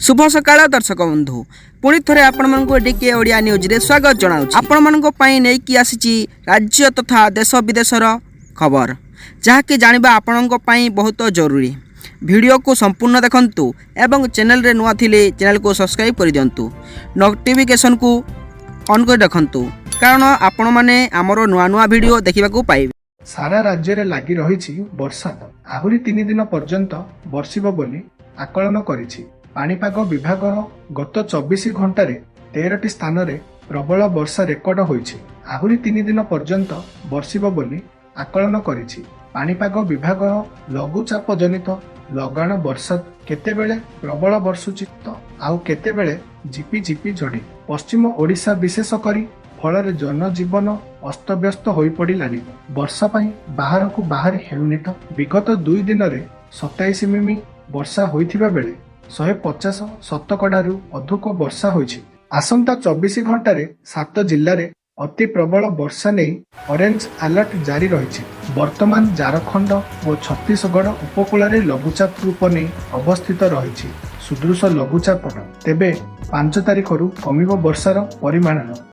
ଶୁଭ ସକାଳ ଦର୍ଶକ ବନ୍ଧୁ, ପୁଣି ଥରେ ଆପଣମାନଙ୍କୁ ଡିକେ ଓଡ଼ିଆ ନ୍ୟୁଜ୍ରେ ସ୍ୱାଗତ ଜଣାଉଛି। ଆପଣମାନଙ୍କ ପାଇଁ ନେଇକି ଆସିଛି ରାଜ୍ୟ ତଥା ଦେଶ ବିଦେଶର ଖବର, ଯାହାକି ଜାଣିବା ଆପଣଙ୍କ ପାଇଁ ବହୁତ ଜରୁରୀ। ଭିଡ଼ିଓକୁ ସମ୍ପୂର୍ଣ୍ଣ ଦେଖନ୍ତୁ ଏବଂ ଚ୍ୟାନେଲରେ ନୂଆ ଥିଲେ ଚ୍ୟାନେଲକୁ ସବସ୍କ୍ରାଇବ୍ କରିଦିଅନ୍ତୁ, ନୋଟିଫିକେସନକୁ ଅନ୍ କରି ରଖନ୍ତୁ, କାରଣ ଆପଣମାନେ ଆମର ନୂଆ ନୂଆ ଭିଡ଼ିଓ ଦେଖିବାକୁ ପାଇବେ। ସାରା ରାଜ୍ୟରେ ଲାଗି ରହିଛି ବର୍ଷା। ଆହୁରି 3 ଦିନ ପର୍ଯ୍ୟନ୍ତ ବର୍ଷିବ ବୋଲି ଆକଳନ କରିଛି ପାଣିପାଗ ବିଭାଗ। ଗତ 24 ଘଣ୍ଟାରେ 13ଟି ସ୍ଥାନରେ ପ୍ରବଳ ବର୍ଷା ରେକର୍ଡ ହୋଇଛି। ଆହୁରି 3 ଦିନ ପର୍ଯ୍ୟନ୍ତ ବର୍ଷିବ ବୋଲି ଆକଳନ କରିଛି ପାଣିପାଗ ବିଭାଗ। ଲଘୁଚାପ ଜନିତ ଲଗାଣ ବର୍ଷା କେତେବେଳେ ପ୍ରବଳ ବର୍ଷୁଛି ତ ଆଉ କେତେବେଳେ ଝିପି ଝିପି ଝଡ଼ି। ପଶ୍ଚିମ ଓଡ଼ିଶା ବିଶେଷ କରି, ଫଳରେ ଜନଜୀବନ ଅସ୍ତବ୍ୟସ୍ତ ହୋଇପଡ଼ିଲାଣି। ବର୍ଷା ପାଇଁ ବାହାରକୁ ବାହାରି ହେଉନି ତ। ବିଗତ 2 ଦିନରେ 27 ମିମି ବର୍ଷା ହୋଇଥିବା ବେଳେ 150 ଶତକଡ଼ାରୁ ଅଧିକ ବର୍ଷା ହୋଇଛି। ଆସନ୍ତା 24 ଘଣ୍ଟାରେ ସାତ ଜିଲ୍ଲାରେ ଅତି ପ୍ରବଳ ବର୍ଷା ନେଇ ଅରେଞ୍ଜ ଆଲର୍ଟ ଜାରି ରହିଛି। ବର୍ତ୍ତମାନ ଝାରଖଣ୍ଡ ଓ ଛତିଶଗଡ଼ ଉପକୂଳରେ ଲଘୁଚାପ ରୂପ ନେଇ ଅବସ୍ଥିତ ରହିଛି ସୁଦୃଶ ଲଘୁଚାପ। ତେବେ 5 ତାରିଖରୁ କମିବ ବର୍ଷାର ପରିମାଣ।